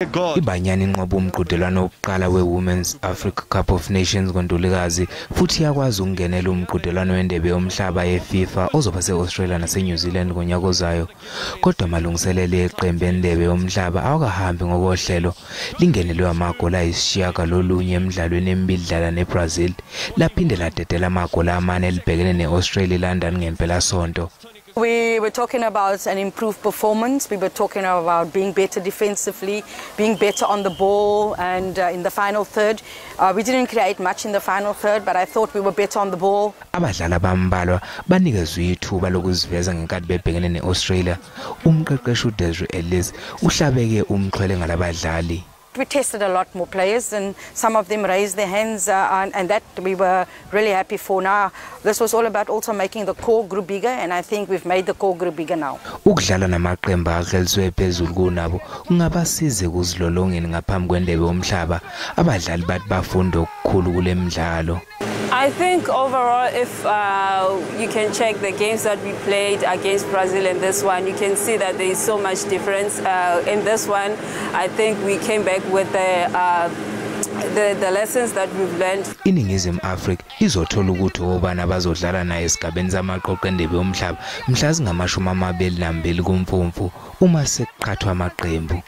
God. IBanyana inqobe umqhudelwano wokuqala we-Women's Africa Cup of Nations ngoNtulikazi futhi yakwazi ukungenela umqhudelwano wendebe yomhlaba ye-FIFA ozoba se-Australia nase-New Zealand ngonyaka ozayo. Kodwa amalungiselelo eqembu endebe yomhlaba awakahambi ngokohlelo. Lingenelwe amagoli 9 emidlalweni emibili idlala neBrazil, laphinde ladedela amagoli 4 elibhekene ne-Australia eLondon ngempelasonto. We were talking about an improved performance. We were talking about being better defensively, being better on the ball, and in the final third. We didn't create much in the final third, but I thought we were better on the ball. Abadlali abambalwa banikezwe ithuba lokuziveza ngenkathi bebhekene ne-Australia. Umqeqeshi uDesiree Ellis uhlabeke umxhwele ngalabadlali. We tested a lot more players, and some of them raised their hands, and that we were really happy for. Now, this was all about also making the core group bigger, and I think we've made the core group bigger now. Ukudlala namaqembu akleliswe phezulu kunabo kungabasiza ekuzilolongeni ngaphambi kwendebe yomhlaba. Abadlali bathi bafunda okukhulu kule midlalo. I think overall, if you can check the games that we played against Brazil and this one, you can see that there is so much difference. In this one, I think we came back with the lessons that we've learned. INingizimu Afrika izothola ukuthi obani abazodlala naye esigabeni samaqoqo endebe yomhlaba mhla zingama-22 kuMfumfu uma sekuqhathwa amaqembu.